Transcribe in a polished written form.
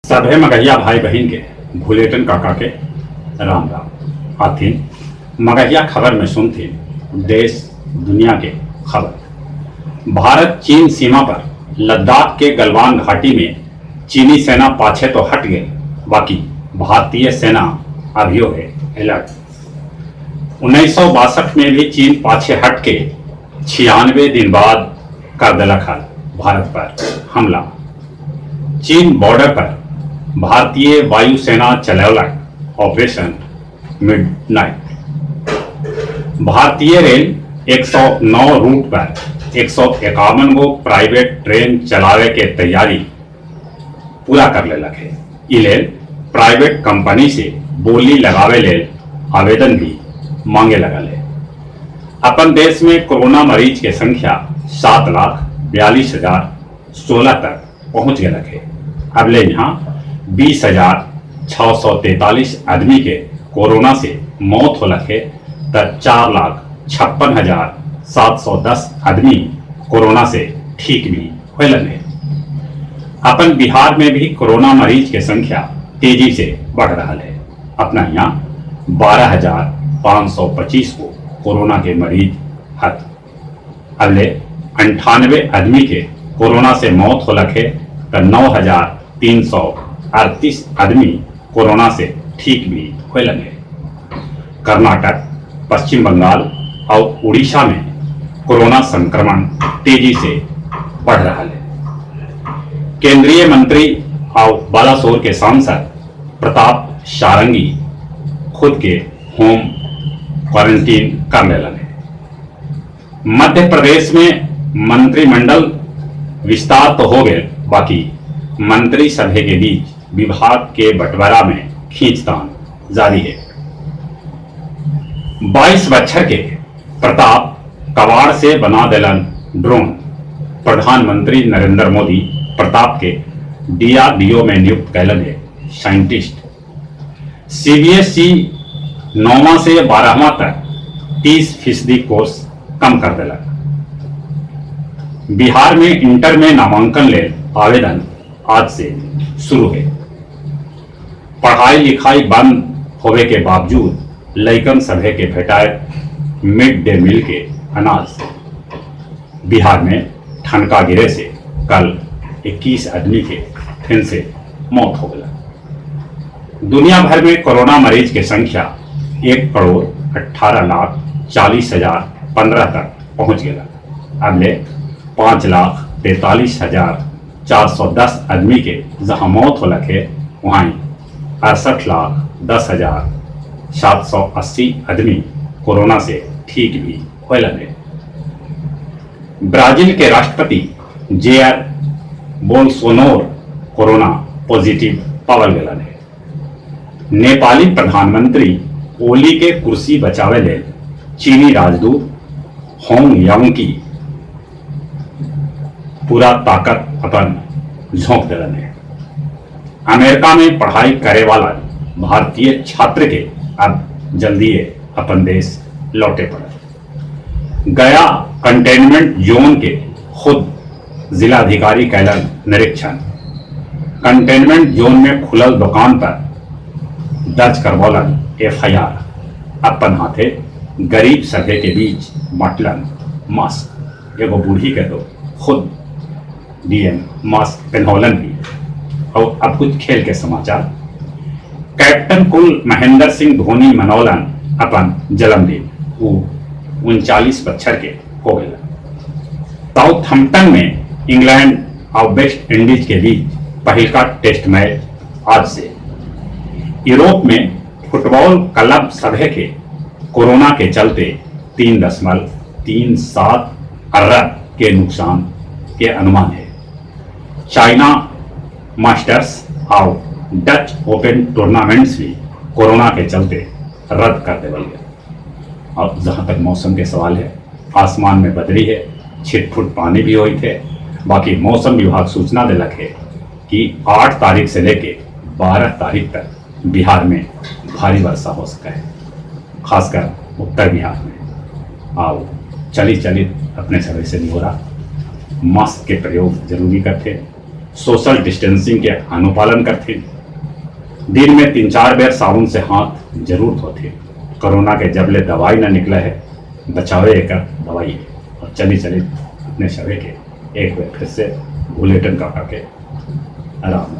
सभे मगहिया भाई बहिन के भुलेटन काका के राम राम। आथिन मगहिया खबर में सुनथिन देश दुनिया के खबर। भारत चीन सीमा पर लद्दाख के गलवान घाटी में चीनी सेना पाछे तो हट गेल, बाकी भारतीय सेना अभियो हे अलर्ट। 1962 में भी चीन पाछे हट के 96 दिन बाद कर देलक हल भारत पर हमला। चीन बॉर्डर पर भारतीय वायुसेना चलौलक ऑपरेशन मिडनाइट। भारतीय रेल 109 रूट पर 151 गो प्राइवेट ट्रेन चलावे के तैयारी पूरा कर लेलक है। ई लेल प्राइवेट कंपनी से बोली लगावे लेल आवेदन भी मांगे लगल है। अपन देश में कोरोना मरीज के संख्या 7,42,016 तक पहुंच गलक है। अब ले यहाँ 20,643 आदमी के कोरोना से मौत होलक है त 4,56,710 आदमी कोरोना से ठीक भी होलन है। अपन बिहार में भी कोरोना मरीज के संख्या तेजी से बढ़ रहा है। अपना यहाँ 12,525 को कोरोना के मरीज हत। अबले 98 आदमी के कोरोना से मौत होलक है त 9,338 आदमी कोरोना से ठीक भी होलन है। कर्नाटक, पश्चिम बंगाल और उड़ीसा में कोरोना संक्रमण तेजी से बढ़ रहा है। केंद्रीय मंत्री और बालासोर के सांसद प्रताप सारंगी खुद के होम क्वारंटीन कर लेलन है। मध्य प्रदेश में मंत्रिमंडल विस्तार तो हो गए, बाकी मंत्री सभा के बीच विभाग के बंटवारा में खींचतान जारी है। 22 बच्छर के प्रताप कबाड़ से बना देलन ड्रोन। प्रधानमंत्री नरेंद्र मोदी प्रताप के डीआरडीओ में नियुक्त कैलन है साइंटिस्ट। सीबीएसई 9वां से 12वां तक 30% कोर्स कम कर देलक। बिहार में इंटर में नामांकन ले आवेदन आज से शुरू है। पढ़ाई लिखाई बंद होवे के बावजूद लइकन सभे के भेटाए मिड डे मील के अनाज। बिहार में ठनका गिरे से कल 21 आदमी के फिर से मौत हो गया। दुनिया भर में कोरोना मरीज के संख्या 1,18,40,015 तक पहुंच गया। अब ले 5,43,410 आदमी के जहां मौत होलक है, वहीं 68,10,780 आदमी कोरोना से ठीक भी होलन है। ब्राजील के राष्ट्रपति जेयर बोल्सोनारो कोरोना पॉजिटिव पावल गलन है। नेपाली प्रधानमंत्री ओली के कुर्सी बचावे लेल चीनी राजदूत होंग यांग की पूरा ताकत अपन झोंक दिलन है। अमेरिका में पढ़ाई करे वाला भारतीय छात्र के अब जल्दी अपन देश लौटे पड़े। गया कंटेनमेंट जोन के खुद जिलाधिकारी कैलन निरीक्षण। कंटेनमेंट जोन में खुलल दुकान पर दर्ज करवौलन एफआईआर। अपन हाथे गरीब सभे के बीच बांटलन मास्क। एगो बूढ़ी के तो खुद डीएम मास्क पहनौलन भी। और अब कुछ खेल के समाचार। कैप्टन कुल महेंद्र सिंह धोनी मनौलन अपन जन्मदिन, वो 39 बच्छर के हो गए। साउथहम्पटन में इंग्लैंड और वेस्ट इंडीज के बीच पहिलका टेस्ट मैच आज से। यूरोप में फुटबॉल क्लब सभे के कोरोना के चलते 3.37 अरब के नुकसान के अनुमान है। चाइना मास्टर्स और डच ओपन टूर्नामेंट्स भी कोरोना के चलते रद्द कर देवल गया। और जहां तक मौसम के सवाल है, आसमान में बदरी है, छिटफुट पानी भी हुई थे, बाकी मौसम विभाग सूचना दिलक है कि 8 तारीख से लेके 12 तारीख तक बिहार में भारी वर्षा हो सका है, खासकर उत्तर बिहार में। आओ चली चली अपने समय से नहीं हो रहा। मास्क के प्रयोग जरूरी करते, सोशल डिस्टेंसिंग के अनुपालन करथिन। दिन में 3-4 बेर साबुन से हाथ जरूर धोथिन। कोरोना के जबले दवाई न निकला है, बचावे एकर दवाई है। और चली चली अपने सभी के एक बार फिर से बुलेटिन काका के आराम।